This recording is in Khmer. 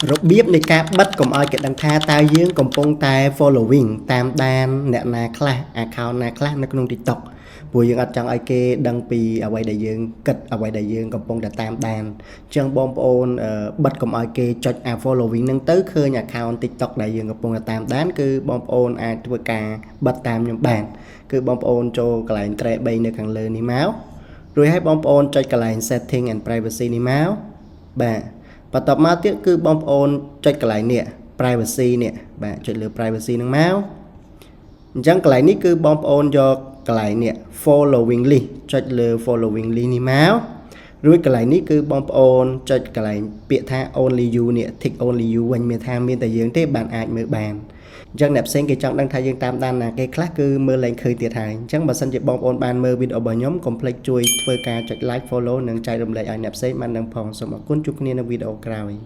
របៀបនៃការបិទកុំឲ្យគេដឹងថាតើយើងកំពុងតែ following តាមដានអ្នកណាខ្លះ account ណាខ្លះនៅក្នុង TikTok ព្រោះយើងអត់ចង់ឲ្យគេដឹងពីអ្វីដែលយើងគិតអ្វីដែលយើងកំពុងតែតាមដានអញ្ចឹងបងប្អូនបិទកុំឲ្យគេចុចអា following ហ្នឹងទៅឃើញ account TikTok ដែលយើងកំពុងតែតាមដានគឺបងប្អូនអាចធ្វើការបិទតាមខ្ញុំបានគឺបងប្អូនចូលកន្លែង tray 3នៅខាងលើនេះមករួចហើយបងប្អូនចុចកន្លែង setting and privacy នេះមកបាទបន្ទាប់មកទៀតគឺបងប្អូនចុចកន្លែងនេះ privacy នេះបាទចុចលើ privacy ហ្នឹងមកអញ្ចឹងកន្លែងនេះគឺបងប្អូនយកកន្លែងនេះ following list ចុចលើ following list នេះមករួចកន្លែងនេះគឺបងប្អូនចុចកន្លែងពាក្យថា only you នេះ tick only you វិញមានថាមានតែយើងទេបានអាចមើលបានអញ្ចឹងអ្នកផ្សេងគេចង់ដឹងថាយើងតាមដានណាគេខ្លះគឺមើលលែងឃើញទៀតហើយអញ្ចឹងបើសិនជាបងប្អូនបានមើលវីដេអូរបស់ខ្ញុំកុំភ្លេចជួយធ្វើការចុច like follow និងចែករំលែកឲ្យអ្នកផ្សេងបានដឹងផងសូមអរគុណជួបគ្នានៅវីដេអូក្រោយ។